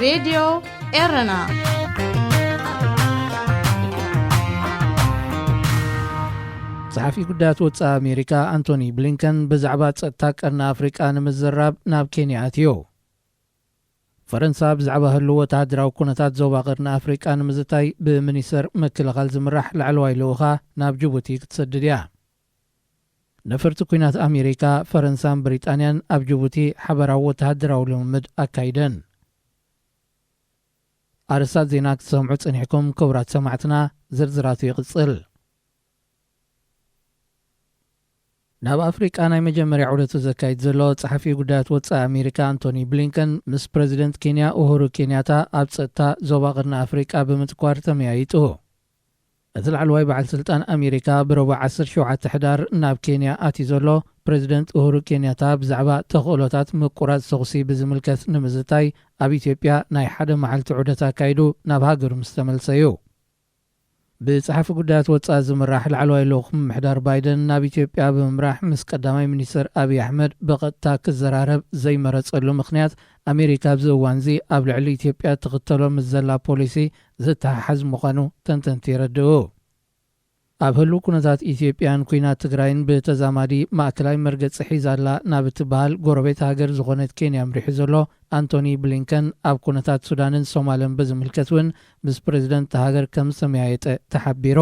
ሬድዮ ኤረና። ጸሓፊ ጉዳያት ወጻኢ ኣሜሪካ ኣንቶኒ ብሊንከን ብዛዕባ ጸጥታ ቀርኒ ኣፍሪቃ ንምዝራብ ናብ ኬንያ ኣትዮ። ፈረንሳ ብዛዕባ ህሉ ወተሃደራዊ ኩነታት ዞባ ቀርኒ ኣፍሪቃ ንምዝታይ ብሚኒስተር ምክልኻል ዝምራሕ ላዕለዋይ ልኡኻ ናብ ጅቡቲ ክትሰድድ እያ። ነፈርቲ ኲናት ኣሜሪካ፣ ፈረንሳን ብሪጣንያን ኣብ ጅቡቲ ሓበራዊ ወተሃደራዊ ልምምድ ኣካይደን። ኣርስታት ዜና ክትሰምዑ ጸኒሕኩም ክቡራት ሰማዕትና፣ ዝርዝራቱ ይቕጽል። ናብ ኣፍሪቃ ናይ መጀመርያ ዑደቱ ዘካይድ ዘሎ ጸሓፊ ጉዳያት ወጻኢ ኣሜሪካ ኣንቶኒ ብሊንከን ምስ ፕረዚደንት ኬንያ ኡሁሩ ኬንያታ ኣብ ጸጥታ ዞባ ቀርኒ ኣፍሪቃ ብምትኳር ተመያይጡ። እቲ ላዕለዋይ በዓል ስልጣን ኣሜሪካ ብረቡዕ ዓሰርተ ሸውዓተ ሕዳር ናብ ኬንያ ኣትዩ ዘሎ ፕረዚደንት ኡሁሩ ኬንያታ ብዛዕባ ተኽእሎታት ምቁራጽ ተኹሲ ብዝምልከት ንምዝታይ ኣብ ኢትዮጵያ ናይ ሓደ መዓልቲ ዑደት ኣካይዱ ናብ ሃገሩ ምስ ተመልሰ እዩ። ብጸሓፊ ጉዳያት ወጻኢ ዝምራሕ ላዕለዋይ ልኡኽ ምምሕዳር ባይደን ናብ ኢትዮጵያ ብምምራሕ ምስ ቀዳማይ ሚኒስተር ኣብይ ኣሕመድ ብቐጥታ ክዘራረብ ዘይመረጸሉ ምኽንያት ኣሜሪካ ኣብዚ እዋንዚ ኣብ ልዕሊ ኢትዮጵያ ትኽተሎ ምስ ዘላ ፖሊሲ ዝተሓሓዝ ምዃኑ ተንተንቲ የረድኡ። ኣብ ህሉው ኩነታት ኢትዮጵያን ኲናት ትግራይን ብተዛማዲ ማእከላይ መርገጺ ሒዛላ ናብ እትበሃል ጎረቤት ሃገር ዝኾነት ኬንያ ኣምሪሑ ዘሎ ኣንቶኒ ብሊንከን ኣብ ኩነታት ሱዳንን ሶማልን ብዝምልከት እውን ምስ ፕረዚደንት እታ ሃገር ከም ዝተመያየጠ ተሓቢሩ።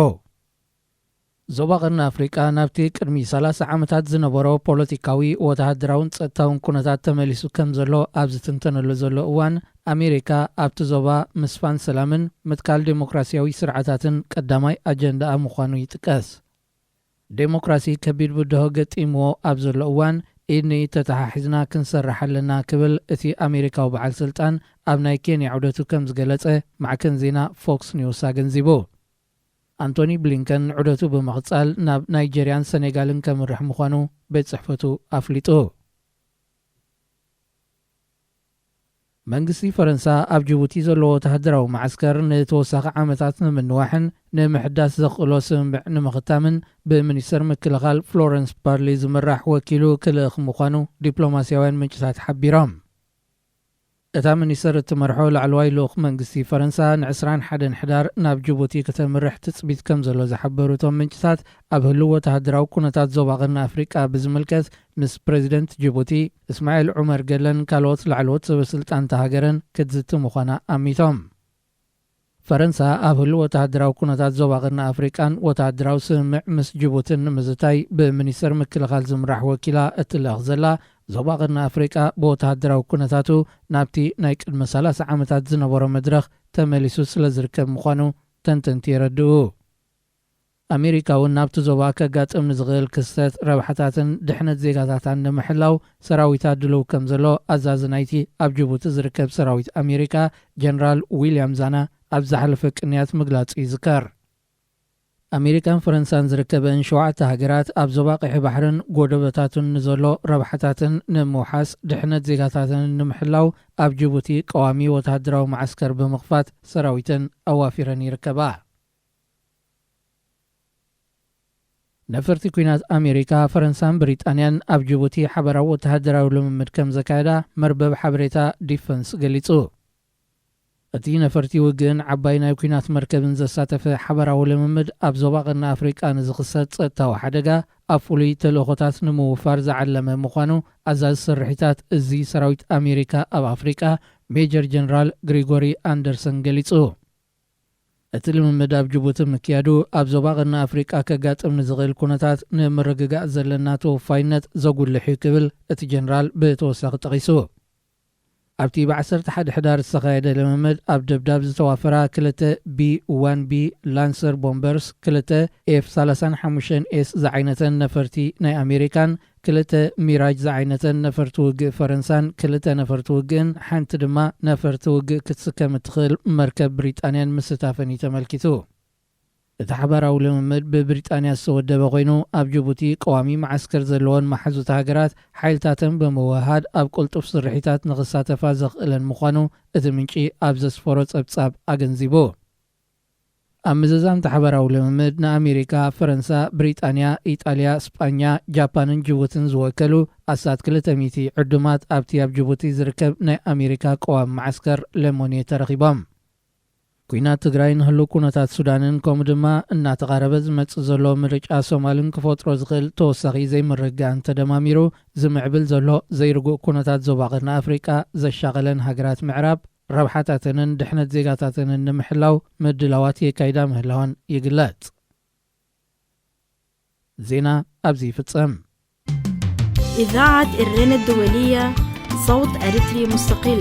ዞባ ቀርኒ ኣፍሪቃ ናብቲ ቅድሚ ሰላሳ ዓመታት ዝነበሮ ፖለቲካዊ፣ ወተሃደራውን ጸጥታውን ኩነታት ተመሊሱ ከም ዘሎ ኣብ ዝትንተነሉ ዘሎ እዋን፣ ኣሜሪካ ኣብቲ ዞባ ምስፋን ሰላምን ምትካል ዴሞክራሲያዊ ስርዓታትን ቀዳማይ ኣጀንዳኣ ምዃኑ ይጥቀስ። ዴሞክራሲ ከቢድ ብድሆ ገጢምዎ ኣብ ዘሎ እዋን፣ ኢድ ንኢድ ተተሓሒዝና ክንሰርሕ ኣለና ክብል እቲ ኣሜሪካዊ በዓል ስልጣን ኣብ ናይ ኬንያ ዑደቱ ከም ዝገለጸ ማዕከን ዜና ፎክስ ኒውስ ኣገንዚቡ። ኣንቶኒ ብሊንከን ዑደቱ ብምቕጻል ናብ ናይጀርያን ሰኔጋልን ከምርሕ ምዃኑ ቤት ጽሕፈቱ ኣፍሊጡ። መንግስቲ ፈረንሳ ኣብ ጅቡቲ ዘለዎ ወተሃደራዊ መዓስከር ንተወሳኺ ዓመታት ንምንዋሕን ንምሕዳስ ዘኽእሎ ስምምዕ ንምኽታምን ብሚኒስተር ምክልኻል ፍሎረንስ ፓርሊ ዝምራሕ ወኪሉ ክልእኽ ምዃኑ ዲፕሎማስያውያን ምንጭታት ሓቢሮም። እታ ሚኒስተር እትመርሖ ላዕለዋይ ልኡኽ መንግስቲ ፈረንሳ ንዕስራን ሓደን ሕዳር ናብ ጅቡቲ ከተምርሕ ትጽቢት ከም ዘሎ ዝሓበሩ እቶም ምንጭታት፣ ኣብ ህሉው ወተሃደራዊ ኩነታት ዞባ ቀርኒ ኣፍሪቃ ብዝምልከት ምስ ፕረዚደንት ጅቡቲ እስማዒል ዑመር ገለን ካልኦት ላዕለዎት ሰበስልጣን እታ ሃገርን ክትዝቲ ምዃና ኣሚቶም። ፈረንሳ ኣብ ህሉው ወተሃደራዊ ኩነታት ዞባ ቀርኒ ኣፍሪቃን ወተሃደራዊ ስምምዕ ምስ ጅቡትን ንምዝታይ ብሚኒስተር ምክልኻል ዝምራሕ ወኪላ እትልእኽ ዘላ፣ ዞባ ቀርኒ ኣፍሪቃ ብወተሃደራዊ ኩነታቱ ናብቲ ናይ ቅድሚ ሰላሳ ዓመታት ዝነበሮ መድረኽ ተመሊሱ ስለ ዝርከብ ምዃኑ ተንተንቲ የረድኡ። ኣሜሪካ እውን ናብቲ ዞባ ከጋጥም ንዝኽእል ክስተት ረብሓታትን ድሕነት ዜጋታታን ንምሕላው ሰራዊታ ድሉው ከም ዘሎ ኣዛዚ ናይቲ ኣብ ጅቡቲ ዝርከብ ሰራዊት ኣሜሪካ ጀነራል ዊልያም ዛና ኣብ ዝሓለፈ ቅንያት ምግላጹ ይዝከር። ኣሜሪካን ፈረንሳን ዝርከበን ሸውዓተ ሃገራት ኣብ ዞባ ቀይሕ ባሕርን ጎደበታቱን ንዘሎ ረብሓታትን ንምውሓስ ድሕነት ዜጋታትን ንምሕላው ኣብ ጅቡቲ ቀዋሚ ወተሃደራዊ መዓስከር ብምኽፋት ሰራዊተን ኣዋፊረን ይርከባ። ነፈርቲ ኲናት ኣሜሪካ፣ ፈረንሳን ብሪጣንያን ኣብ ጅቡቲ ሓበራዊ ወተሃደራዊ ልምምድ ከም ዘካየዳ መርበብ ሓበሬታ ዲፈንስ ገሊጹ። እቲ ነፈርቲ ውግእን ዓባይ ናይ ኲናት መርከብን ዘሳተፈ ሓበራዊ ልምምድ ኣብ ዞባ ቀርኒ ኣፍሪቃ ንዝኽሰት ጸጥታዊ ሓደጋ ኣብ ፍሉይ ተልእኾታት ንምውፋር ዝዓለመ ምዃኑ ኣዛዚ ስርሒታት እዚ ሰራዊት ኣሜሪካ ኣብ ኣፍሪቃ ሜጀር ጀነራል ግሪጎሪ ኣንደርሰን ገሊጹ። እቲ ልምምድ ኣብ ጅቡቲ ምክያዱ ኣብ ዞባ ቀርኒ ኣፍሪቃ ከጋጥም ንዝኽእል ኩነታት ንምርግጋእ ዘለና ተወፋይነት ዘጉልሕ እዩ ክብል እቲ ጀነራል ብተወሳኺ ጠቒሱ። ኣብቲ ብ ዓሰርተ ሓደ ሕዳር ዝተኻየደ ልምምድ ኣብ ደብዳብ ዝተዋፈራ ክልተ ቢ ዋን ቢ ላንሰር ቦምበርስ፣ ክልተ ኤፍ ሰላሳን ሓሙሽተን ኤስ ዝዓይነተን ነፈርቲ ናይ ኣሜሪካን ክልተ ሚራጅ ዝዓይነተን ነፈርቲ ውግእ ፈረንሳን ክልተ ነፈርቲ ውግእን ሓንቲ ድማ ነፈርቲ ውግእ ክትስከም እትኽእል መርከብ ብሪጣንያን ምስታፈን እዩ ተመልኪቱ። እቲ ሓባራዊ ልምምድ ብብሪጣንያ ዝተወደበ ኮይኑ፣ ኣብ ጅቡቲ ቀዋሚ መዓስከር ዘለወን መሓዙት ሃገራት ሓይልታተን ብምውህሃድ ኣብ ቅልጡፍ ስርሒታት ንኽሳተፋ ዘኽእለን ምዃኑ እቲ ምንጪ ኣብ ዘስፈሮ ጸብጻብ ኣገንዚቡ። ኣብ ምዝዛም ሓበራዊ ልምምድ ንኣሜሪካ፣ ፈረንሳ፣ ብሪጣንያ፣ ኢጣልያ፣ ስጳኛ፣ ጃፓንን ጅቡትን ዝወከሉ ኣስታት ክልተ ሚእቲ ዕዱማት ኣብቲ ኣብ ጅቡቲ ዝርከብ ናይ ኣሜሪካ ቀዋሚ መዓስከር ለሞንየ ተረኺቦም። ኲናት ትግራይ ንህሉ ኩነታት ሱዳንን ከምኡ ድማ እናተቓረበ ዝመጽእ ዘሎ ምርጫ ሶማልን ክፈጥሮ ዝኽእል ተወሳኺ ዘይምርግጋእን ተደማሚሩ ዝምዕብል ዘሎ ዘይርጉእ ኩነታት ዞባ ቀርኒ ኣፍሪቃ ዘሻቐለን ሃገራት ምዕራብ ረብሓታተንን ድሕነት ዜጋታተንን ንምሕላው ምድላዋት የካይዳ ምህላወን ይግለጽ። ዜና ኣብዚ ይፍጸም። إذاعة إرينا الدولية، صوت أريتري مستقل.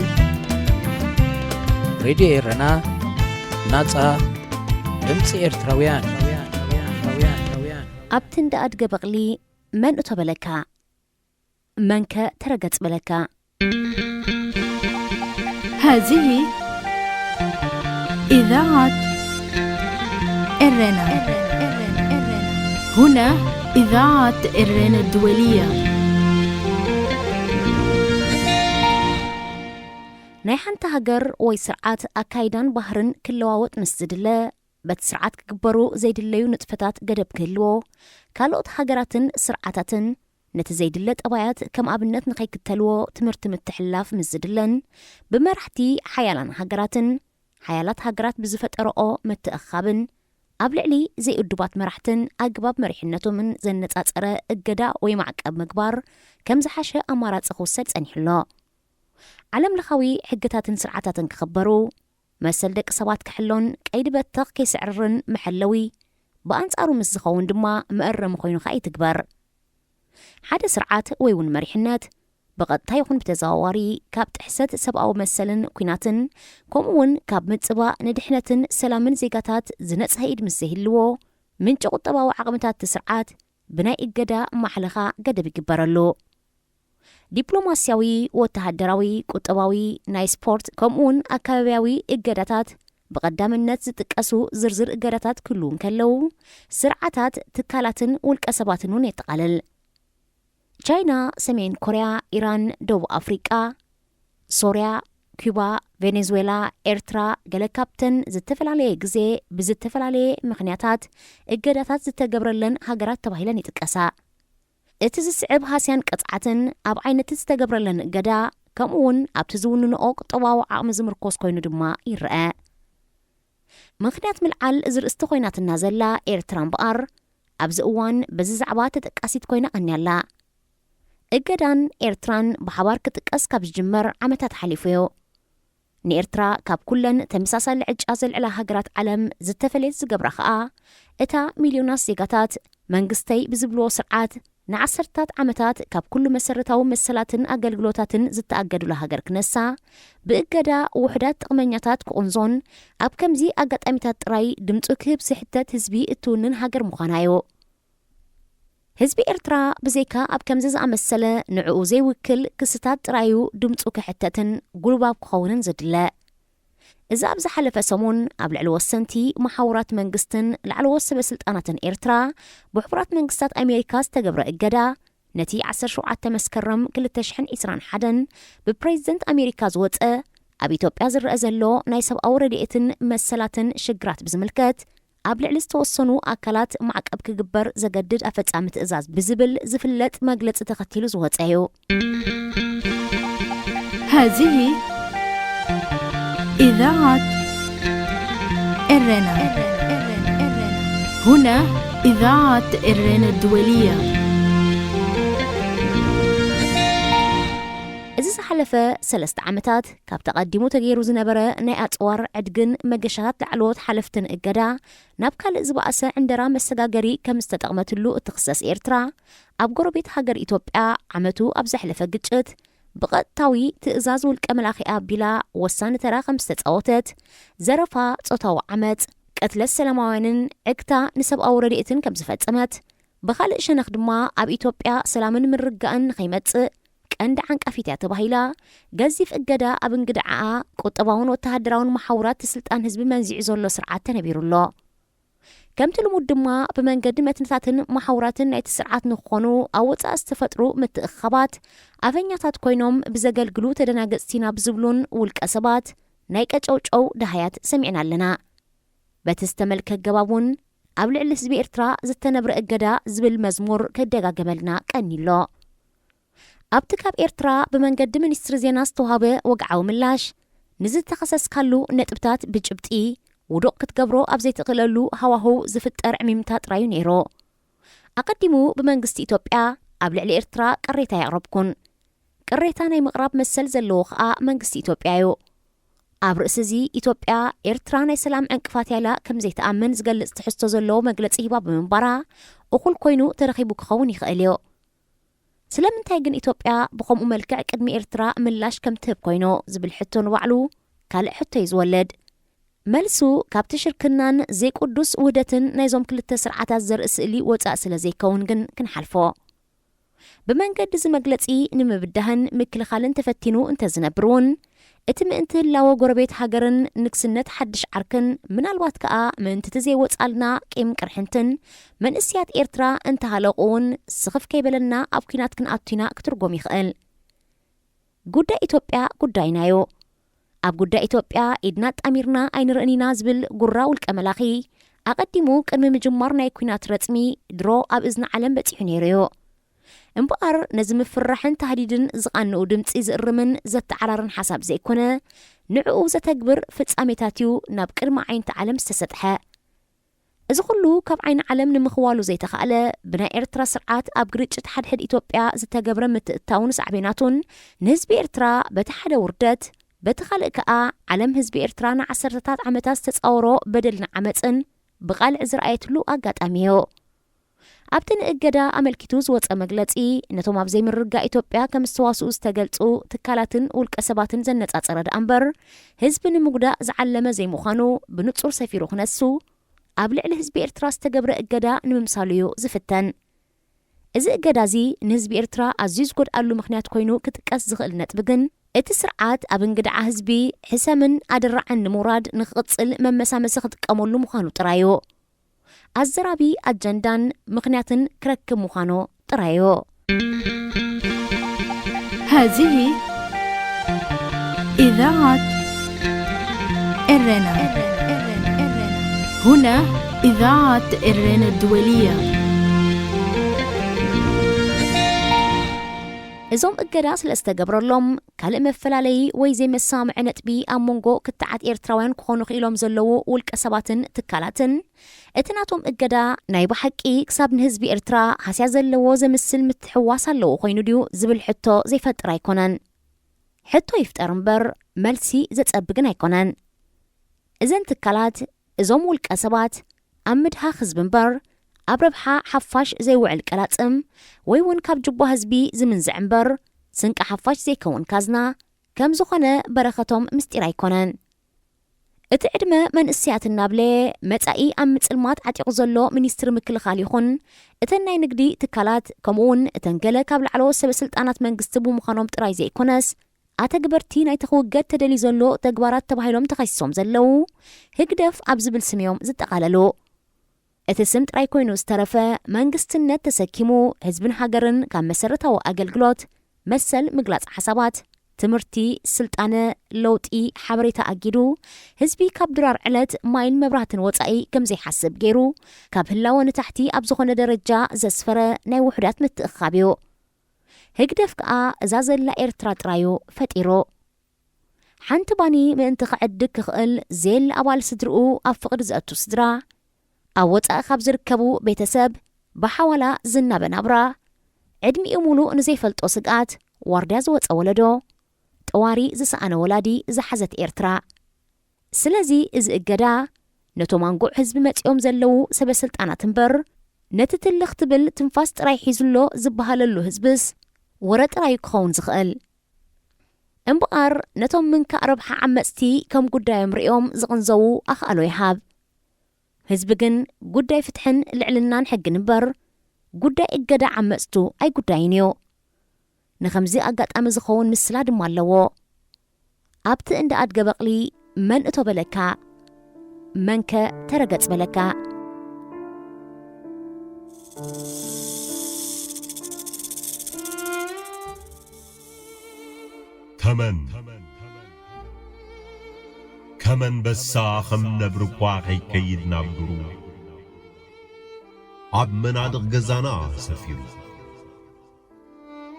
ሬድዮ ኤረና፣ ናጻ ድምፂ ኤርትራውያን። ኣብቲ እንዳ ኣድገ በቕሊ መን እቶ በለካ? መንከ ተረገጽ በለካ? هذه إذاعة إرينا. هنا إذاعة إرينا الدولية. ናይ ሓንቲ ሃገር ወይ ስርዓት ኣካይዳን ባህርን ክለዋወጥ ምስ ዝድለ፣ በቲ ስርዓት ክግበሩ ዘይድለዩ ንጥፈታት ገደብ ክህልዎ፣ ካልኦት ሃገራትን ስርዓታትን ነቲ ዘይድለ ጠባያት ከም ኣብነት ንኸይክተልዎ ትምህርቲ ምትሕልላፍ ምስ ዝድለን፣ ብመራሕቲ ሓያላን ሃገራትን ሓያላት ሃገራት ብዝፈጠረኦ ምትእኽኻብን ኣብ ልዕሊ ዘይእዱባት መራሕትን ኣገባብ መሪሕነቶምን ዘነጻጸረ እገዳ ወይ ማዕቀብ ምግባር ከም ዝሓሸ ኣማራጺ ክውሰድ ጸኒሑ ኣሎ። ዓለም ለኻዊ ሕግታትን ስርዓታትን ክኽበሩ፣ መሰል ደቂ ሰባት ክሕሎን ቀይዲ በተኽ ከይስዕርርን መሐለዊ፣ ብኣንጻሩ ምስ ዝኸውን ድማ መእረሚ ኮይኑ ከኣ ይትግበር። ሓደ ስርዓት ወይ እውን መሪሕነት ብቐጥታ ይኹን ብተዘዋዋሪ ካብ ጥሕሰት ሰብኣዊ መሰልን ኲናትን፣ ከምኡ እውን ካብ ምጽባእ ንድሕነትን ሰላምን ዜጋታት ዝነጽሀ ኢድ ምስ ዘይህልዎ፣ ምንጪ ቁጠባዊ ዓቕምታት እቲ ስርዓት ብናይ እገዳ ማሕለኻ ገደብ ይግበረሉ። ዲፕሎማስያዊ፣ ወተሃደራዊ፣ ቁጠባዊ፣ ናይ ስፖርት ከምኡ እውን ኣካባብያዊ እገዳታት ብቐዳምነት ዝጥቀሱ ዝርዝር እገዳታት ክህልዉ እንከለዉ፣ ስርዓታት፣ ትካላትን ውልቀ ሰባትን እውን የጠቓልል። ቻይና፣ ሰሜን ኮርያ፣ ኢራን፣ ደቡብ ኣፍሪቃ፣ ሶርያ፣ ኩባ፣ ቬኔዙዌላ፣ ኤርትራ፣ ገለ ካብተን ዝተፈላለየ ግዜ ብዝተፈላለየ ምኽንያታት እገዳታት ዝተገብረለን ሃገራት ተባሂለን ይጥቀሳ። እቲ ዝስዕብ ሃስያን ቅጽዓትን ኣብ ዓይነቲ ዝተገብረለን እገዳ፣ ከምኡ እውን ኣብቲ ዝውንንኦ ቁጠባዊ ዓቕሚ ዝምርኮስ ኮይኑ ድማ ይረአ። ምኽንያት ምልዓል ዝርእስቲ ኮይናትና ዘላ ኤርትራ እምበኣር፣ ኣብዚ እዋን በዚ ዛዕባ ተጠቃሲት ኮይና ቀንያ ኣላ። እገዳን ኤርትራን ብሓባር ክጥቀስ ካብ ዝጅመር ዓመታት ሓሊፉ እዩ። ንኤርትራ ካብ ኩለን ተመሳሳሊ ዕጫ ዘልዕላ ሃገራት ዓለም ዝተፈለየት ዝገብራ ኸኣ፣ እታ ሚልዮናት ዜጋታት መንግስተይ ብዝብልዎ ስርዓት ንዓሰርታት ዓመታት ካብ ኩሉ መሰረታዊ መሰላትን ኣገልግሎታትን ዝተኣገዱላ ሃገር ክነሳ፣ ብእገዳ ውሑዳት ጥቕመኛታት ክቑንዞን ኣብ ከምዚ ኣጋጣሚታት ጥራይ ድምጹ ክህብ ዝሕተት ህዝቢ እትውንን ሃገር ምዃና እዩ። ህዝቢ ኤርትራ ብዘይካ ኣብ ከምዚ ዝኣመሰለ ንዕኡ ዘይውክል ክስታት ጥራዩ ድምጹ ክሕተትን ጉልባብ ክኸውንን ዝድለ። እዚ ኣብ ዝሓለፈ ሰሙን ኣብ ልዕሊ ወሰንቲ መሓውራት መንግስትን ላዕለዎት ሰበ ስልጣናትን ኤርትራ ብሕቡራት መንግስታት ኣሜሪካ ዝተገብረ እገዳ፣ ነቲ ዓሰርተ ሸውዓተ መስከረም ክልተ ሽሕን ዕስራን ሓደን ብፕሬዚደንት ኣሜሪካ ዝወጸ ኣብ ኢትዮጵያ ዝረአ ዘሎ ናይ ሰብኣዊ ረድኤትን መሰላትን ሽግራት ብዝምልከት ኣብ ልዕሊ ዝተወሰኑ ኣካላት ማዕቀብ ክግበር ዘገድድ ኣፈጻሚ ትእዛዝ ብዝብል ዝፍለጥ መግለጺ ተኸቲሉ ዝወጸ እዩ። هذه إذاعة إرينا. هنا إذاعة إرينا الدولية. እዚ ዝሓለፈ ሰለስተ ዓመታት ካብ ተቐዲሙ ተገይሩ ዝነበረ ናይ ኣጽዋር ዕድግን መገሻታት ላዕለዎት ሓለፍትን እገዳ ናብ ካልእ ዝበኣሰ ዕንደራ መሰጋገሪ ከም ዝተጠቕመትሉ እትኽሰስ ኤርትራ፣ ኣብ ጎረቤት ሃገር ኢትዮጵያ ዓመቱ ኣብ ዘሕለፈ ግጭት ብቐጥታዊ ትእዛዝ ውልቀ መላኺ ኣቢላ ወሳኒ ተራ ከም ዝተጻወተት፣ ዘረፋ፣ ጾታዊ ዓመጽ፣ ቅትለት ሰላማውያንን ዕግታ ንሰብኣዊ ረድኤትን ከም ዝፈጸመት፣ ብኻልእ ሸነኽ ድማ ኣብ ኢትዮጵያ ሰላምን ምርግጋእን ንኸይመጽእ ቀንዲ ዓንቃፊት እያ ተባሂላ፣ ገዚፍ እገዳ ኣብ እንግድዓኣ ቁጠባውን ወተሃደራውን መሓውራት ስልጣን ህዝቢ መንዚዑ ዘሎ ስርዓት ተነቢሩ ኣሎ። ከምቲ ልሙድ ድማ ብመንገዲ መትንታትን መሓውራትን ናይቲ ስርዓት ንክኾኑ ኣብ ወጻኢ ዝተፈጥሩ ምትእኽኻባት ኣፈኛታት ኮይኖም ብዘገልግሉ ተደናገጽቲ ናብ ዝብሉን ውልቀ ሰባት ናይ ቀጨውጨው ደሃያት ሰሚዕና ኣለና። በቲ ዝተመልከ ኣገባብ እውን ኣብ ልዕሊ ህዝቢ ኤርትራ ዝተነብረ እገዳ ዝብል መዝሙር ክደጋገመልና ቀኒሎ። ኣብቲ ካብ ኤርትራ ብመንገዲ ሚኒስትሪ ዜና ዝተዋህበ ወግዓዊ ምላሽ፣ ንዝተኸሰስካሉ ነጥብታት ብጭብጢ ውዱቕ ክትገብሮ ኣብ ዘይትኽእለሉ ሃዋህው ዝፍጠር ዕሚምታ ጥራዩ ነይሩ። ኣቐዲሙ ብመንግስቲ ኢትዮጵያ ኣብ ልዕሊ ኤርትራ ቅሬታ ኣየቕረብኩን። ቅሬታ ናይ ምቕራብ መሰል ዘለዎ ከኣ መንግስቲ ኢትዮጵያ እዩ። ኣብ ርእሲ እዚ ኢትዮጵያ ኤርትራ ናይ ሰላም ዕንቅፋት እያ ኢላ ከም ዘይትኣምን ዝገልጽ ትሕዝቶ ዘለዎ መግለጺ ሂባ ብምንባራ እኹል ኮይኑ ተረኺቡ ክኸውን ይኽእል እዩ። ስለምንታይ ግን ኢትዮጵያ ብኸምኡ መልክዕ ቅድሚ ኤርትራ ምላሽ ከም ትህብ ኮይኑ ዝብል ሕቶ ንባዕሉ ካልእ ሕቶ እዩ ዝወልድ። መልሱ ካብቲ ሽርክናን ዘይቅዱስ ውህደትን ናይዞም ክልተ ስርዓታት ዘርኢ ስእሊ ወጻእ ስለ ዘይከውን ግን ክንሓልፎ። ብመንገዲ እዚ መግለጺ ንምብዳህን ምክልኻልን ተፈቲኑ እንተዝነብር እውን፣ እቲ ምእንቲ ህላወ ጎረቤት ሃገርን ንግስነት ሓድሽ ዓርክን፣ ምናልባት ከኣ ምእንቲ እቲ ዘይወጻልና ቂም ቅርሕንትን መንእስያት ኤርትራ እንተሃለቑ እውን፣ ስኽፍ ከይበለና ኣብ ኲናት ክንኣቱ ኢና ክትርጎም ይኽእል። ጉዳይ ኢትዮጵያ ጉዳይና እዩ። ኣብ ጉዳይ ኢትዮጵያ ኢድና ኣጣሚርና ኣይንርእን ኢና ዝብል ጉራ ውልቀ መላኺ፣ ኣቐዲሙ ቅድሚ ምጅማር ናይ ኲናት ረጽሚ ድሮ ኣብ እዝኒ ዓለም በጺሑ ነይሩ እዩ። እምበኣር ነዚ ምፍርራሕን ታህዲድን ዝቓንኡ ድምጺ ዝእርምን ዘተዓራርን ሓሳብ ዘይኮነ፣ ንዕኡ ዘተግብር ፍጻሜታት እዩ ናብ ቅድሚ ዓይንቲ ዓለም ዝተሰጥሐ። እዚ ኩሉ ካብ ዓይኒ ዓለም ንምኽዋሉ ዘይተኻእለ፣ ብናይ ኤርትራ ስርዓት ኣብ ግርጭት ሓድሕድ ኢትዮጵያ ዝተገብረ ምትእትታውን ሳዕቤናቱን፣ ንህዝቢ ኤርትራ በቲ ሓደ ውርደት፣ በቲ ካልእ ከኣ ዓለም ህዝቢ ኤርትራ ንዓሰርተታት ዓመታት ዝተጻወሮ በደልን ዓመጽን ብቓልዕ ዝረኣየትሉ ኣጋጣሚ እዩ። ኣብቲ ንእገዳ ኣመልኪቱ ዝወጸ መግለጺ፣ ነቶም ኣብ ዘይምርግጋእ ኢትዮጵያ ከም ዝተዋስኡ ዝተገልጹ ትካላትን ውልቀ ሰባትን ዘነጻጸረ ደኣ እምበር፣ ህዝቢ ንምጉዳእ ዝዓለመ ዘይምዃኑ ብንጹር ሰፊሩ ክነሱ፣ ኣብ ልዕሊ ህዝቢ ኤርትራ ዝተገብረ እገዳ ንምምሳሉ እዩ ዝፍተን። እዚ እገዳ እዚ ንህዝቢ ኤርትራ ኣዝዩ ዝጎድኣሉ ምኽንያት ኮይኑ ክጥቀስ ዝኽእል ነጥቢ ግን፣ እቲ ስርዓት ኣብ እንግድዓ ህዝቢ ሕሰምን ኣደራዕን ንምውራድ ንኽቕጽል መመሳመሲ ክጥቀመሉ ምዃኑ ጥራይ እዩ። ኣዘራቢ ኣጀንዳን ምኽንያትን ክረክብ ምዃኑ ጥራይ እዩ። هذه إذاعة إرنا. هنا إذاعة إرنا الدولية. እዞም እገዳ ስለ ዝተገብረሎም፣ ካልእ መፈላለዪ ወይ ዘይመሰማምዒ ነጥቢ ኣብ መንጎ ክትዓት ኤርትራውያን ክኾኑ ክኢሎም ዘለዉ ውልቀ ሰባትን ትካላትን፣ እቲ ናቶም እገዳ ናይ ብሓቂ ክሳብ ንህዝቢ ኤርትራ ሃስያ ዘለዎ ዘምስል ምትሕውዋስ ኣለዎ ኮይኑ ድዩ ዝብል ሕቶ ዘይፈጥር ኣይኮነን። ሕቶ ይፍጠር እምበር፣ መልሲ ዘጸቢ ግን ኣይኮነን። እዘን ትካላት፣ እዞም ውልቀ ሰባት፣ ኣብ ምድሃኽ ህዝቢ እምበር፣ ኣብ ረብሓ ሓፋሽ ዘይውዕል ቀላጽም፣ ወይ እውን ካብ ጅቧ ህዝቢ ዝምንዝዕ እምበር፣ ስንቂ ሓፋሽ ዘይከውን ካዝና ከም ዝኾነ በረኸቶም ምስጢር ኣይኮነን። እቲ ዕድመ መንእሰያት እናብለየ መጻኢ ኣብ ምጽልማት ዓጢቑ ዘሎ ሚኒስትሪ ምክልኻል ይኹን፣ እተን ናይ ንግዲ ትካላት፣ ከምኡ እውን እተን ገለ ካብ ላዕለዎት ሰበ ስልጣናት መንግስቲ ብምዃኖም ጥራይ ዘይኮነስ፣ ኣተግበርቲ ናይቲ ክውገድ ተደልዩ ዘሎ ተግባራት ተባሂሎም ተኸሲሶም ዘለዉ፣ ህግደፍ ኣብ ዝብል ስም እዮም ዝጠቓለሉ። እቲ ስም ጥራይ ኮይኑ ዝተረፈ፣ መንግስትነት ተሰኪሙ ህዝብን ሃገርን ካብ መሰረታዊ ኣገልግሎት፣ መሰል ምግላጽ ሓሳባት፣ ትምህርቲ፣ ስልጣነ፣ ለውጢ፣ ሓበሬታ ኣጊዱ፣ ህዝቢ ካብ ድራር ዕለት ማይን መብራህትን ወጻኢ ከም ዘይሓስብ ገይሩ፣ ካብ ህላወ ንታሕቲ ኣብ ዝኾነ ደረጃ ዘስፈረ ናይ ውሑዳት ምትእኽኻብ እዩ። ህግደፍ ከኣ እዛ ዘላ ኤርትራ ጥራዩ ፈጢሩ። ሓንቲ ባኒ ምእንቲ ክዕድግ ክኽእል፣ ዘየለ ኣባል ስድርኡ ኣብ ፍቕሪ ዘእቱ ስድራ፣ ኣብ ወጻኢ ካብ ዝርከቡ ቤተሰብ ብሓዋላ ዝናበ ናብራ፣ ዕድሚኡ ሙሉእ ንዘይፈልጦ ስግኣት ዋርድያ ዝወጸ ወለዶ፣ ጠዋሪ ዝሰኣነ ወላዲ ዝሓዘት ኤርትራ። ስለዚ እዚ እገዳ ነቶም ኣንጉዕ ህዝቢ መጺኦም ዘለዉ ሰበ ስልጣናት እምበር፣ ነቲ ትልኽ ትብል ትንፋስ ጥራይ ሒዙ ኣሎ ዝበሃለሉ ህዝብስ ወረ ጥራይ ክኸውን ዝኽእል። እምበኣር ነቶም ምንካእ ረብሓ ዓመጽቲ ከም ጉዳዮም ርእዮም ዝቕንዘዉ ኣኽኣሎ ይሃብ። ህዝቢ ግን ጉዳይ ፍትሕን ልዕልናን ሕግን እምበር፣ ጉዳይ እገዳ ዓመጽቱ ኣይጉዳይን እዩ። ንኸምዚ ኣጋጣሚ ዝኸውን ምስላ ድማ ኣለዎ። ኣብቲ እንዳ ኣድገ በቕሊ መን እቶ በለካ? መንከ ተረገጽ በለካ? ተመን፣ ከ፣ ከም ኣንበሳ ከም ነብሪ እኳ ከይከይድ ናብ ዱሩ፣ ኣብ መናድቕ ገዛና ሰፊሩ፣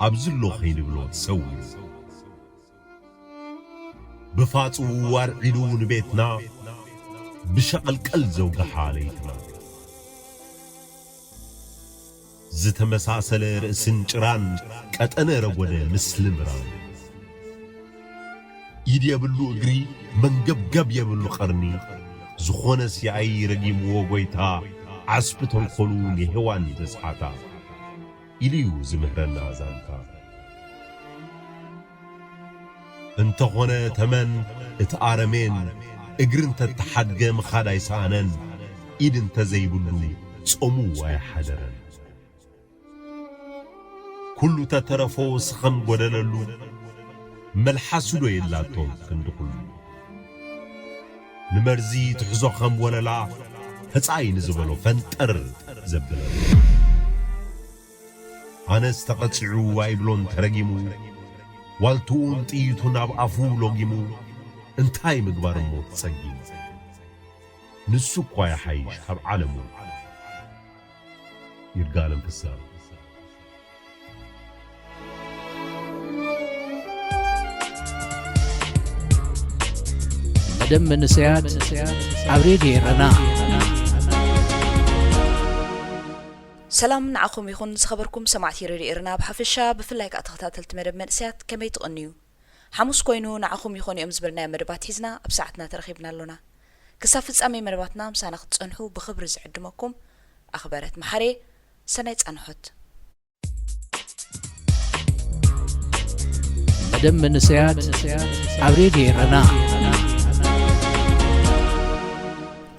ኣብዚ ኣሎ ከይንብሎ ተሰዊሩ። ብፋጹ ኣርዒዱ ንቤትና፣ ብሸቐልቀል ዘውግሓ ለይትና። ዝተመሳሰለ ርእስን ጭራን፣ ቀጠነ ረጎደ ምስልን ራን። ኢድ የብሉ እግሪ መንገብገብ የብሉ ቀርኒ፣ ዝኾነ ሲኣይ ረጊምዎ ጎይታ፣ ዓስቢ ተንኮሉ ንሄዋን ዘስሓታ ኢሉ'ዩ ዝምህረና ዛንታ። እንተኾነ ተመን እቲ ኣረሜን፣ እግሪ እንተተሓድገ ምኻድ ኣይሰኣነን፣ ኢድ እንተዘይብሉ ጾሙ ኣይሓደረን። ኩሉ ተተረፎ ስኸም ጎደለሉ፣ መልሓሱ ዶ የላቶን ክንዲ ኩሉ። ንመርዚ ትሕዞ ከም ወለላ፣ ተጻይ ንዝበሎ ፈንጠር ዘብለሉ። ኣነስ ተቐጺዑ ኣይብሎን ተረጊሙ፣ ዋልትኡን ጥይቱን ኣብ ኣፉ ሎጊሙ፣ እንታይ ምግባር እሞ ተጸጊሙ። ንሱ እኳ ይሓይሽ ካብ ዓለሙ። ይርጋለም ፍስሃ። መደብ መንእሰያት ኣብ ሬድዮ ኤረና። ሰላም ንዓኹም ይኹን ዝኸበርኩም ሰማዕቲ ሬድዮ ኤረና ብሓፈሻ፣ ብፍላይ ከኣ ተኸታተልቲ መደብ መንእሰያት ከመይ ትቕንዩ? ሓሙስ ኮይኑ ንዓኹም ይኾኑ እዮም ዝበልናዮ መደባት ሒዝና ኣብ ሰዓትና ተረኺብና ኣሎና። ክሳብ ፍጻሜ መደባትና ምሳና ክትጸንሑ ብኽብሪ ዝዕድመኩም ኣኽበረት መሓሬ። ሰናይ ጻንሖት። መደብ መንእሰያት ኣብ ሬድዮ ኤረና።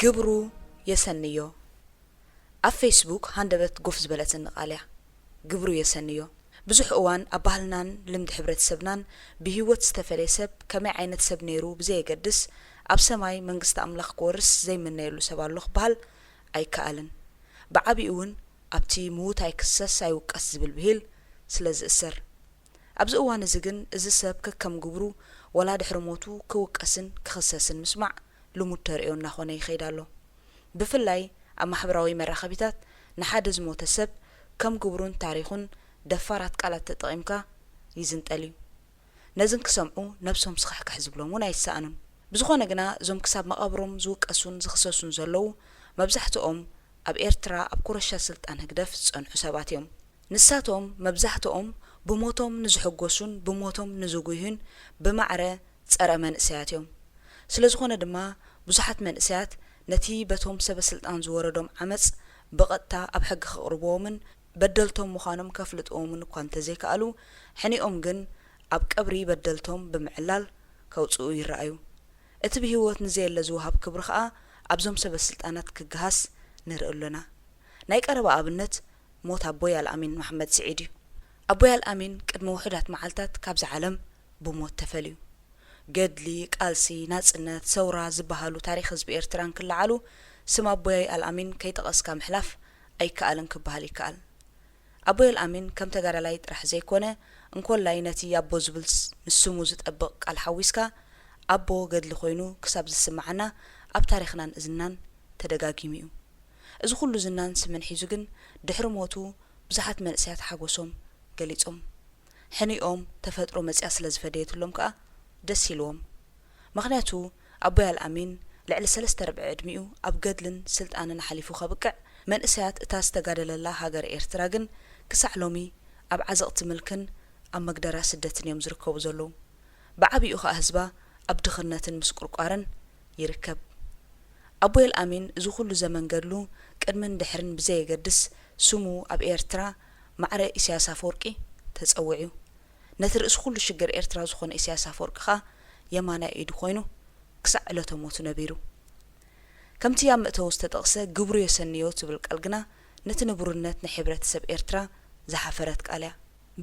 ግብሩ የሰንዮ። ኣብ ፌስቡክ ሃንደበት ጎፍ ዝበለትኒ ቃል እያ። ግብሩ የሰንዮ። ብዙሕ እዋን ኣብ ባህልናን ልምዲ ሕብረተሰብናን ብህይወት ዝተፈለየ ሰብ ከመይ ዓይነት ሰብ ነይሩ ብዘየገድስ ኣብ ሰማይ መንግስቲ ኣምላኽ ክወርስ ዘይምነየሉ ሰብ ኣሎ ክበሃል ኣይከኣልን። ብዓቢኡ እውን ኣብቲ ምዉት ኣይክሰስ ኣይውቀስ ዝብል ብሂል ስለ ዝእሰር። ኣብዚ እዋን እዚ ግን እዚ ሰብ ከከም ግብሩ ወላ ድሕሪ ሞቱ ክውቀስን ክኽሰስን ምስማዕ ልሙድ ተርእዮ እናኾነ ይኸይድ ኣሎ። ብፍላይ ኣብ ማሕበራዊ መራኸቢታት ንሓደ ዝሞተ ሰብ ከም ግብሩን ታሪኹን ደፋራት ቃላት ተጠቒምካ ይዝንጠል እዩ። ነዚ እንክሰምዑ ነብሶም ስኽሕክሕ ዝብሎም እውን ኣይሰኣኑን። ብዝኾነ ግና እዞም ክሳብ መቓብሮም ዝውቀሱን ዝኽሰሱን ዘለዉ መብዛሕትኦም ኣብ ኤርትራ ኣብ ኩረሻ ስልጣን ህግደፍ ዝጸንሑ ሰባት እዮም። ንሳቶም መብዛሕትኦም ብሞቶም ንዝሕጎሱን ብሞቶም ንዝጉህዩን ብማዕረ ጸረ መንእሰያት እዮም። ስለ ዝኾነ ድማ ብዙሓት መንእሰያት ነቲ በቶም ሰበ ስልጣን ዝወረዶም ዓመጽ ብቐጥታ ኣብ ሕጊ ከቕርብዎምን በደልቶም ምዃኖም ከፍልጥዎምን እኳ እንተዘይከኣሉ፣ ሕኒኦም ግን ኣብ ቀብሪ በደልቶም ብምዕላል ከውጽኡ ይረኣዩ። እቲ ብህይወት ንዘየለ ዝወሃብ ክብሪ ከኣ ኣብዞም ሰበ ስልጣናት ክገሃስ ንርኢ ኣሎና። ናይ ቀረባ ኣብነት ሞት ኣቦይ ኣልኣሚን መሓመድ ስዒድ እዩ። ኣቦይ ኣልኣሚን ቅድሚ ውሑዳት መዓልታት ካብዚ ዓለም ብሞት ተፈልዩ። ገድሊ፣ ቃልሲ፣ ናጽነት፣ ሰውራ ዝበሃሉ ታሪኽ ህዝቢ ኤርትራ እንክለዓሉ ስም ኣቦይ ኣልኣሚን ከይጠቐስካ ምሕላፍ ኣይከኣልን ክበሃል ይከኣል። ኣቦይ ኣልኣሚን ከም ተጋዳላይ ጥራሕ ዘይኮነ እንኮላይ ነቲ ኣቦ ዝብል ንስሙ ዝጠብቕ ቃል ሓዊስካ ኣቦ ገድሊ ኮይኑ ክሳብ ዝስምዓና ኣብ ታሪኽናን እዝናን ተደጋጊሙ እዩ። እዚ ኩሉ ዝናን ስምን ሒዙ ግን ድሕሪ ሞቱ ብዙሓት መንእሰያት ሓጎሶም ገሊጾም። ሕኒኦም ተፈጥሮ መጽያ ስለ ዝፈደየትሎም ከኣ ደስ ኢልዎም። ምኽንያቱ ኣቦይ ኣልኣሚን ልዕሊ ሰለስተ ርብዒ ዕድሚኡ ኣብ ገድልን ስልጣንን ኣሕሊፉ ከብቅዕ መንእሰያት እታ ዝተጋደለላ ሃገር ኤርትራ ግን ክሳዕ ሎሚ ኣብ ዓዘቕቲ ምልክን ኣብ መግደራ ስደትን እዮም ዝርከቡ ዘለዉ። ብዓቢኡ ከኣ ህዝባ ኣብ ድኽነትን ምስቁርቋርን ይርከብ። ኣቦይ ኣልኣሚን እዚ ኩሉ ዘመን ገድሉ ቅድምን ድሕርን ብዘየገድስ ስሙ ኣብ ኤርትራ ማዕረ ኢሳያስ ኣፈወርቂ ተጸዊዑ። ነቲ ርእሲ ኩሉ ሽግር ኤርትራ ዝኾነ ኢሳያስ ኣፈወርቂ ከኣ የማናይ ኢዱ ኮይኑ ክሳዕ ዕለተ ሞቱ ነቢሩ። ከምቲ ኣብ መእተዊ ዝተጠቕሰ ግብሩ የሰንዮ ትብል ቃል ግና ነቲ ንቡርነት ናይ ሕብረተሰብ ኤርትራ ዝሓፈረት ቃል እያ።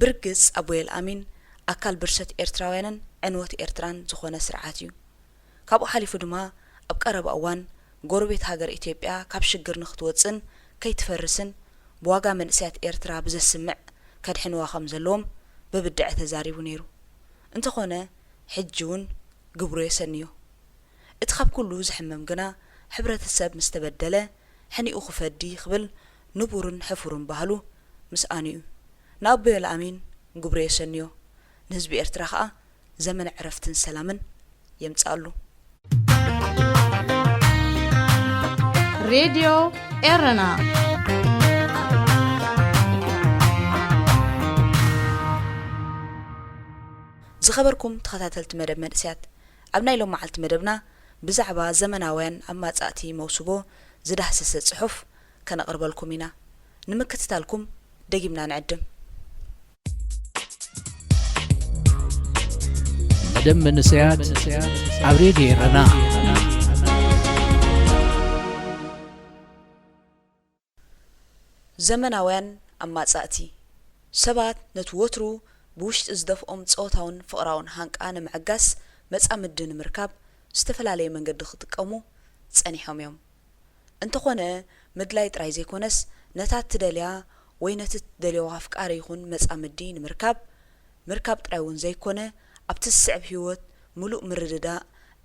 ብርግጽ ኣቦይ ኣልኣሚን ኣካል ብርሰት ኤርትራውያንን ዕንወት ኤርትራን ዝኾነ ስርዓት እዩ። ካብኡ ሓሊፉ ድማ ኣብ ቀረባ እዋን ጎረቤት ሃገር ኢትዮጵያ ካብ ሽግር ንክትወጽእን ከይትፈርስን ብዋጋ መንእሰያት ኤርትራ ብዘስምዕ ከድሕንዋ ከም ዘለዎም ብብድዐ ተዛሪቡ ነይሩ። እንተኾነ ሕጂ እውን ግብሩ የሰንዮ። እቲ ካብ ኩሉ ዘሕምም ግና፣ ሕብረተሰብ ምስ ተበደለ ሕኒኡ ክፈዲ ክብል ንቡርን ሕፉርን ባህሉ ምስኣኑ እዩ። ንኣቦይ ኣልኣሚን ግብሩ የሰንዮ፣ ንህዝቢ ኤርትራ ከኣ ዘመነ ዕረፍትን ሰላምን የምጽኣሉ። ሬድዮ ኤረና። ዝኸበርኩም ተኸታተልቲ መደብ መንእሰያት፣ ኣብ ናይ ሎም መዓልቲ መደብና ብዛዕባ ዘመናውያን ኣማጻእቲ መውስቦ ዝዳህሰሰ ጽሑፍ ከነቕርበልኩም ኢና። ንምክትታልኩም ደጊምና ንዕድም። መደብ መንእሰያት ኣብ ሬድዮ ኤረና። ዘመናውያን ኣማጻእቲ። ሰባት ነቲ ወትሩ ብውሽጢ ዝደፍኦም ጾታውን ፍቕራውን ሃንቃ ንምዕጋስ መጻምዲ ንምርካብ ዝተፈላለየ መንገዲ ክጥቀሙ ጸኒሖም እዮም። እንተኾነ፣ ምድላይ ጥራይ ዘይኮነስ፣ ነታ እትደልያ ወይ ነቲ እትደልዮ ኣፍቃሪ ይኹን መጻምዲ ንምርካብ፣ ምርካብ ጥራይ እውን ዘይኮነ፣ ኣብቲ ዝስዕብ ህይወት ምሉእ ምርድዳእ፣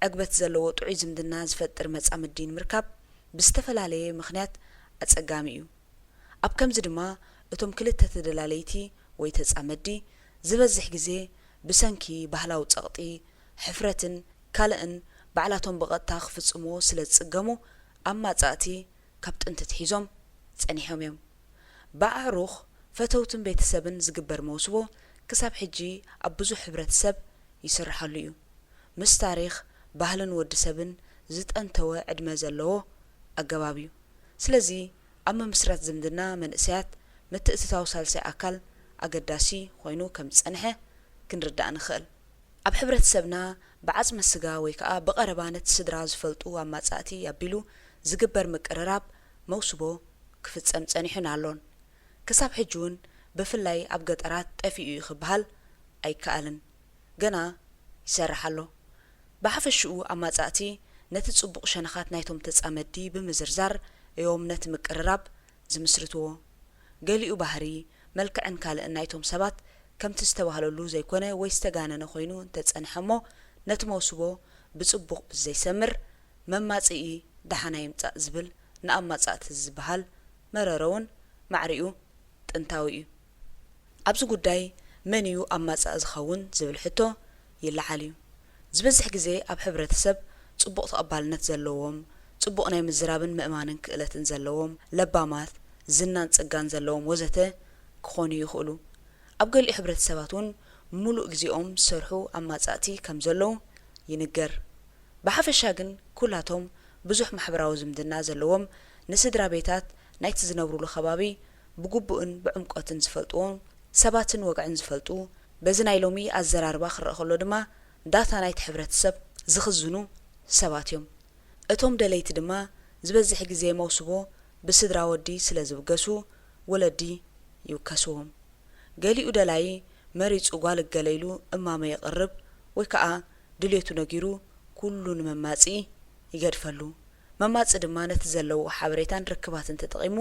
ዕግበት ዘለዎ ጥዑይ ዝምድና ዝፈጥር መጻምዲ ንምርካብ ብዝተፈላለየ ምኽንያት ኣጸጋሚ እዩ። ኣብ ከምዚ ድማ፣ እቶም ክልተ ተደላለይቲ ወይ ተጻመድቲ ዝበዝሕ ግዜ ብሰንኪ ባህላዊ ጸቕጢ፣ ሕፍረትን ካልእን ባዕላቶም ብቐጥታ ክፍጽምዎ ስለ ዝጽገሙ፣ ኣማጻእቲ ካብ ጥንቲ ኣትሒዞም ጸኒሖም እዮም። ብኣዕሩኽ፣ ፈተውትን ቤተሰብን ዝግበር መውስቦ ክሳብ ሕጂ ኣብ ብዙሕ ሕብረተሰብ ይስርሓሉ እዩ። ምስ ታሪኽ፣ ባህልን ወዲ ሰብን ዝጠንተወ ዕድመ ዘለዎ ኣገባብ እዩ። ስለዚ፣ ኣብ ምምስራት ዝምድና መንእሰያት ምትእትታው ሳልሳይ ኣካል ኣገዳሲ ኮይኑ ከም ዝጸንሐ ክንርዳእ ንኽእል። ኣብ ሕብረተሰብና ብዓጽመ ስጋ ወይ ከኣ ብቐረባ ነቲ ስድራ ዝፈልጡ ኣማጻእቲ ኣቢሉ ዝግበር ምቅርራብ መውስቦ ክፍጸም ጸኒሑን ኣሎን። ክሳብ ሕጂ እውን ብፍላይ ኣብ ገጠራት ጠፊኡ እዩ ክበሃል ኣይከኣልን። ገና ይሰርሕ ኣሎ። ብሓፈሽኡ ኣማጻእቲ ነቲ ጽቡቕ ሸነኻት ናይቶም ተጻመድቲ ብምዝርዛር እዮም ነቲ ምቅርራብ ዝምስርትዎ። ገሊኡ ባህሪ፣ መልክዕን ካልእን ናይቶም ሰባት ከምቲ ዝተባህለሉ ዘይኮነ ወይ ዝተጋነነ ኮይኑ እንተጸንሐ እሞ ነቲ መውስቦ ብጽቡቕ ብዘይሰምር መማጽኢ ደሓና ይምጻእ ዝብል ንኣማጻእቲ ዝበሃል መረረውን ማዕሪኡ ጥንታዊ እዩ። ኣብዚ ጉዳይ መን እዩ ኣማጻኢ ዝኸውን ዝብል ሕቶ ይለዓል እዩ። ዝበዝሕ ግዜ ኣብ ሕብረተሰብ ጽቡቕ ተቐባልነት ዘለዎም፣ ጽቡቕ ናይ ምዝራብን ምእማንን ክእለትን ዘለዎም፣ ለባማት፣ ዝናን ጸጋን ዘለዎም ወዘተ ክኾኑ ይኽእሉ። ኣብ ገሊኡ ሕብረተሰባት እውን ምሉእ ግዜኦም ዝሰርሑ ኣማጻእቲ ከም ዘለዉ ይንገር። ብሓፈሻ ግን ኩላቶም ብዙሕ ማሕበራዊ ዝምድና ዘለዎም፣ ንስድራ ቤታት ናይቲ ዝነብሩሉ ከባቢ ብግቡእን ብዕምቆትን ዝፈልጥዎም ሰባትን ወግዕን ዝፈልጡ፣ በዚ ናይ ሎሚ ኣዘራርባ ክረኣ ከሎ ድማ ዳታ ናይቲ ሕብረተሰብ ዝኽዝኑ ሰባት እዮም። እቶም ደለይቲ ድማ ዝበዝሕ ግዜ መውስቦ ብስድራ ወዲ ስለ ዝብገሱ ወለዲ ይውከስዎም። ገሊኡ ደላይ መሪጹ ጓል እገለ ኢሉ እማመ የቕርብ ወይ ከኣ ድሌቱ ነጊሩ ኩሉ ንመማጺ ይገድፈሉ። መማጺ ድማ ነቲ ዘለዎ ሓበሬታን ርክባትን ተጠቒሙ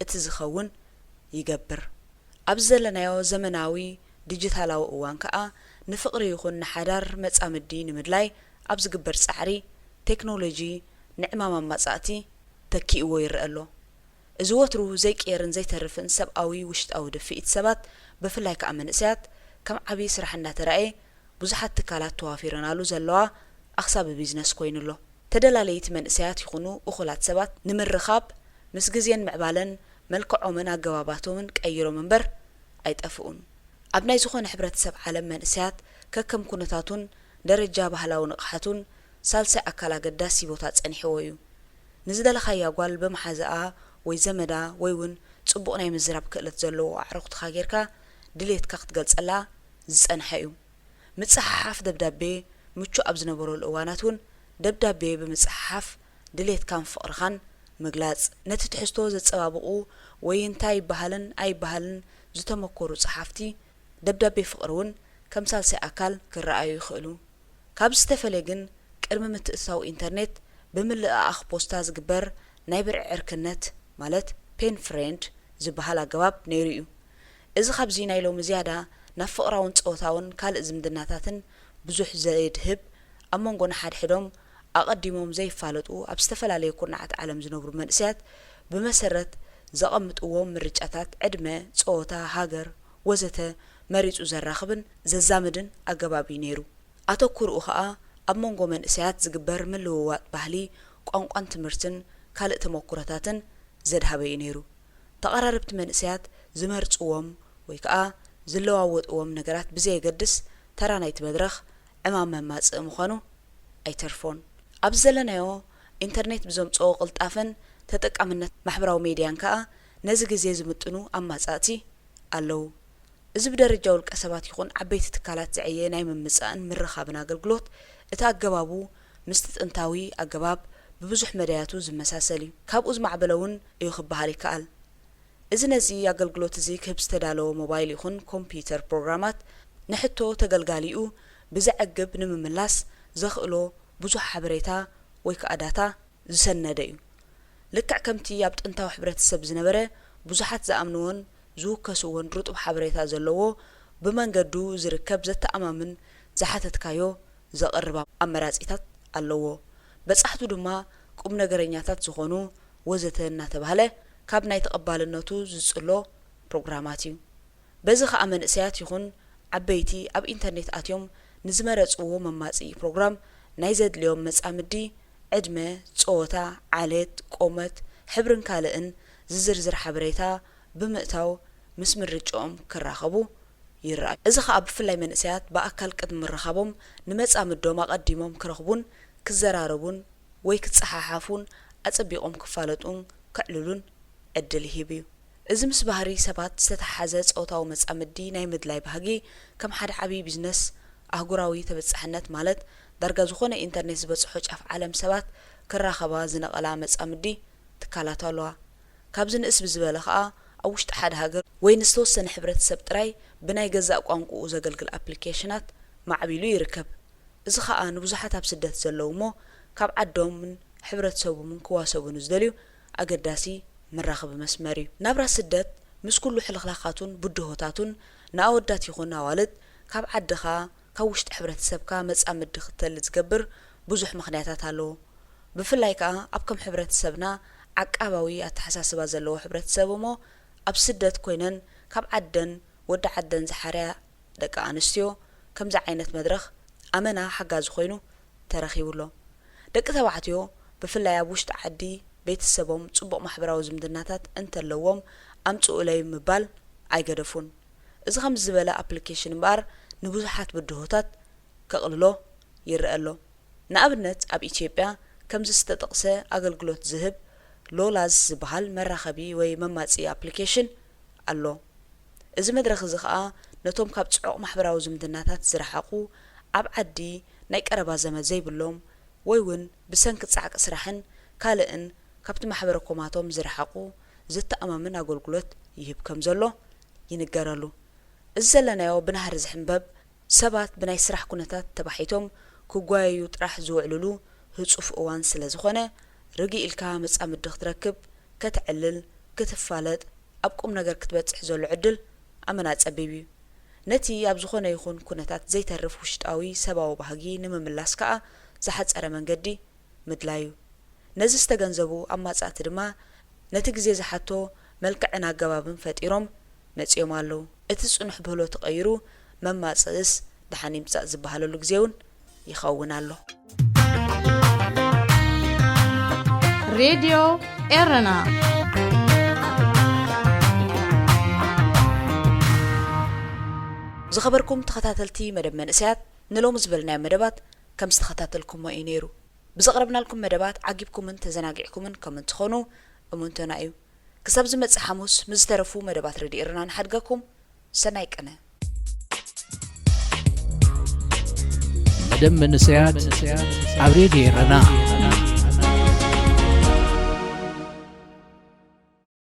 እቲ ዝኸውን ይገብር። ኣብዚ ዘለናዮ ዘመናዊ ዲጂታላዊ እዋን ከኣ ንፍቕሪ ይኹን ንሓዳር መጻምዲ ንምድላይ ኣብ ዝግበር ጻዕሪ ቴክኖሎጂ ንዕማም ኣማጻእቲ ተኪእዎ ይረኣ ኣሎ። እዚ ወትሩ ዘይቅየርን ዘይተርፍን ሰብኣዊ ውሽጣዊ ድፍኢት ሰባት ብፍላይ ከኣ መንእሰያት ከም ዓቢ ስራሕ እናተራእየ ብዙሓት ትካላት ተዋፊረናሉ ዘለዋ ኣኽሳቢ ቢዝነስ ኮይኑ ኣሎ። ተደላለይቲ መንእሰያት ይኹኑ እኹላት ሰባት ንምርኻብ ምስ ግዜን ምዕባለን መልክዖምን ኣገባባቶምን ቀይሮም እምበር ኣይጠፍኡን። ኣብ ናይ ዝኾነ ሕብረተሰብ ዓለም መንእሰያት ከከም ኩነታቱን ደረጃ ባህላዊ ንቕሓቱን ሳልሳይ ኣካል ኣገዳሲ ቦታ ጸኒሕዎ እዩ። ንዝደለኻያ ጓል ብመሓዛኣ ወይ ዘመዳ ወይ እውን ጽቡቕ ናይ ምዝራብ ክእለት ዘለዎ ኣዕሩኽትኻ ጌርካ ድሌትካ ክትገልጸላ ዝጸንሐ እዩ። ምጽሕሓፍ ደብዳቤ ምቹእ ኣብ ዝነበረሉ እዋናት እውን ደብዳቤ ብምጽሕሓፍ ድሌትካን ፍቕርኻን ምግላጽ፣ ነቲ ትሕዝቶ ዘጸባብቑ ወይ እንታይ ይበሃልን ኣይበሃልን ዝተመኮሩ ጸሓፍቲ ደብዳቤ ፍቕሪ እውን ከም ሳልሳይ ኣካል ክረኣዩ ይኽእሉ። ካብ ዝተፈለ ግን ቅድሚ ምትእትታው ኢንተርኔት ብምልእኣኽ ፖስታ ዝግበር ናይ ብርዒ ዕርክነት ማለት ፔን ፍሬንድ ዝበሃል ኣገባብ ነይሩ እዩ። እዚ ካብዚ ናይ ሎሚ ዝያዳ ናብ ፍቕራውን ጾታውን ካልእ ዝምድናታትን ብዙሕ ዘየድህብ፣ ኣብ መንጎ ንሓድሕዶም ኣቐዲሞም ዘይፋለጡ ኣብ ዝተፈላለዩ ኩርናዓት ዓለም ዝነብሩ መንእሰያት ብመሰረት ዘቐምጥዎም ምርጫታት ዕድመ፣ ጾታ፣ ሃገር ወዘተ መሪጹ ዘራኽብን ዘዛምድን ኣገባብ እዩ ነይሩ። ኣተኩርኡ ኸኣ ኣብ መንጎ መንእሰያት ዝግበር ምልውዋጥ ባህሊ፣ ቋንቋን ትምህርትን ካልእ ተመኩሮታትን ዘድሃበ እዩ ነይሩ። ተቐራረብቲ መንእሰያት ዝመርጽዎም ወይ ከኣ ዝለዋወጥዎም ነገራት ብዘየገድስ፣ ተራ ናይቲ መድረኽ ዕማም መማጽኢ ምዃኑ ኣይተርፎን። ኣብዚ ዘለናዮ ኢንተርኔት ብዘምጽኦ ቅልጣፈን ተጠቃምነት ማሕበራዊ ሜድያን ከኣ ነዚ ግዜ ዝምጥኑ ኣማጻእቲ ኣለዉ። እዚ ብደረጃ ውልቀ ሰባት ይኹን ዓበይቲ ትካላት ዝዐየ ናይ ምምጻእን ምርኻብን ኣገልግሎት፣ እቲ ኣገባቡ ምስቲ ጥንታዊ ኣገባብ ብብዙሕ መዳያቱ ዝመሳሰል እዩ። ካብኡ ዝማዕበለ እውን እዩ ክበሃል ይከኣል። እዚ ነዚ ኣገልግሎት እዚ ክህብ ዝተዳለወ ሞባይል ይኹን ኮምፒዩተር ፕሮግራማት፣ ንሕቶ ተገልጋሊኡ ብዘዕግብ ንምምላስ ዘኽእሎ ብዙሕ ሓበሬታ ወይ ከኣ ዳታ ዝሰነደ እዩ። ልክዕ ከምቲ ኣብ ጥንታዊ ሕብረተሰብ ዝነበረ ብዙሓት ዝኣምንዎን ዝውከስዎን ርጡብ ሓበሬታ ዘለዎ፣ ብመንገዱ ዝርከብ ዘተኣማምን ዝሓተትካዮ ዘቕርብ ኣመራጺታት ኣለዎ። በጻሕቱ ድማ ቁም ነገረኛታት ዝኾኑ ወዘተ እናተባህለ ካብ ናይ ተቐባልነቱ ዝጽሎ ፕሮግራማት እዩ። በዚ ኸኣ መንእሰያት ይኹን ዓበይቲ ኣብ ኢንተርኔት ኣትዮም ንዝመረጽዎ መማጽኢ ፕሮግራም ናይ ዘድልዮም መጻምዲ፣ ዕድመ፣ ጾታ፣ ዓሌት፣ ቆመት፣ ሕብርን ካልእን ዝዝርዝር ሓበሬታ ብምእታው ምስ ምርጭኦም ክራኸቡ ይረኣዩ። እዚ ኸኣ ብፍላይ መንእሰያት ብኣካል ቅድሚ ምርኻቦም ንመጻምዶም ኣቐዲሞም ክረኽቡን ክዘራረቡን ወይ ክጸሓሓፉን ኣጸቢቖም ክፋለጡን ከዕልሉን ዕድል ይህብ እዩ። እዚ ምስ ባህሪ ሰባት ዝተተሓሓዘ ጾታዊ መጻምዲ ናይ ምድላይ ባህጊ ከም ሓደ ዓቢ ቢዝነስ ኣህጉራዊ ተበጻሕነት ማለት ዳርጋ ዝኾነ ኢንተርኔት ዝበጽሖ ጫፍ ዓለም ሰባት ክራኸባ ዝነቐላ መጻምዲ ትካላት ኣለዋ። ካብዚ ንእስ ብዝበለ ኸኣ ኣብ ውሽጢ ሓደ ሃገር ወይ ንዝተወሰነ ሕብረተሰብ ጥራይ ብናይ ገዛእ ቋንቋኡ ዘገልግል ኣፕሊኬሽናት ማዕቢሉ ይርከብ። እዚ ኸኣ ንብዙሓት ኣብ ስደት ዘለዉ እሞ ካብ ዓዶምን ሕብረተሰቦምን ክዋሰቡ ንዝደልዩ ኣገዳሲ መራኸቢ መስመር እዩ። ናብራ ስደት ምስ ኩሉ ሕልኽላኻቱን ብድሆታቱን ንኣወዳት ይኹን ኣዋልድ ካብ ዓድኻ ካብ ውሽጢ ሕብረተሰብካ መጻምዲ ክትተሊ ዝገብር ብዙሕ ምኽንያታት ኣለዎ። ብፍላይ ከኣ ኣብ ከም ሕብረተሰብና ዓቃባዊ ኣተሓሳስባ ዘለዎ ሕብረተሰብ እሞ ኣብ ስደት ኮይነን ካብ ዓደን ወዲ ዓደን ዝሓርያ ደቂ ኣንስትዮ ከምዚ ዓይነት መድረኽ ኣመና ሓጋዚ ኮይኑ ተረኺቡ ኣሎ። ደቂ ተባዕትዮ ብፍላይ ኣብ ውሽጢ ዓዲ ቤተሰቦም ጽቡቕ ማሕበራዊ ዝምድናታት እንተለዎም ኣምጽኡለይ ምባል ኣይገደፉን። እዚ ከምዚ ዝበለ ኣፕሊኬሽን እምበኣር ንብዙሓት ብድሆታት ከቕልሎ ይረአ ኣሎ። ንኣብነት ኣብ ኢትዮጵያ ከምዚ ዝተጠቕሰ ኣገልግሎት ዝህብ ሎላዝ ዝበሃል መራኸቢ ወይ መማጽኢ ኣፕሊኬሽን ኣሎ። እዚ መድረኽ እዚ ኸኣ ነቶም ካብ ጽዑቕ ማሕበራዊ ዝምድናታት ዝረሓቑ፣ ኣብ ዓዲ ናይ ቀረባ ዘመድ ዘይብሎም ወይ እውን ብሰንኪ ጻዕቂ ስራሕን ካልእን ካብቲ ማሕበረ ኮማቶም ዝረሓቑ ዘተኣማምን ኣገልግሎት ይህብ ከም ዘሎ ይንገረሉ። እዚ ዘለናዮ ብናህሪ ዝሕንበብ ሰባት ብናይ ስራሕ ኩነታት ተባሒቶም ክጓየዩ ጥራሕ ዝውዕልሉ ህጹፍ እዋን ስለ ዝኾነ ርግእ ኢልካ መጻምዲ ክትረክብ፣ ከተዕልል፣ ክትፋለጥ፣ ኣብ ቁም ነገር ክትበጽሕ ዘሎ ዕድል ኣመና ጸቢብ እዩ። ነቲ ኣብ ዝኾነ ይኹን ኩነታት ዘይተርፍ ውሽጣዊ ሰባዊ ባህጊ ንምምላስ ከኣ ዝሓጸረ መንገዲ ምድላዩ። ነዚ ዝተገንዘቡ ኣማጻእቲ ድማ ነቲ ግዜ ዝሓቶ መልክዕን ኣገባብን ፈጢሮም መጺኦም ኣለዉ። እቲ ጽኑሕ ብህሎ ተቐይሩ መማጽእስ ደሓን ይምጻእ ዝበሃለሉ ግዜ እውን ይኸውን ኣሎ። ሬድዮ ኤረና። ዝኸበርኩም ተኸታተልቲ መደብ መንእሰያት፣ ንሎሚ ዝበልናዮ መደባት ከም ዝተኸታተልኩሞ እዩ ነይሩ። ብዘቕረብናልኩም መደባት ዓጊብኩምን ተዘናጊዕኩምን ከም እንትኾኑ እሙንትና እዩ። ክሳብ ዝመጽእ ሓሙስ ምስ ዝተረፉ መደባት ሬድዮ ኤረና ንሓድገኩም። ሰናይ ቅነ። መደብ መንእሰያት ኣብ ሬድዮ ኤረና።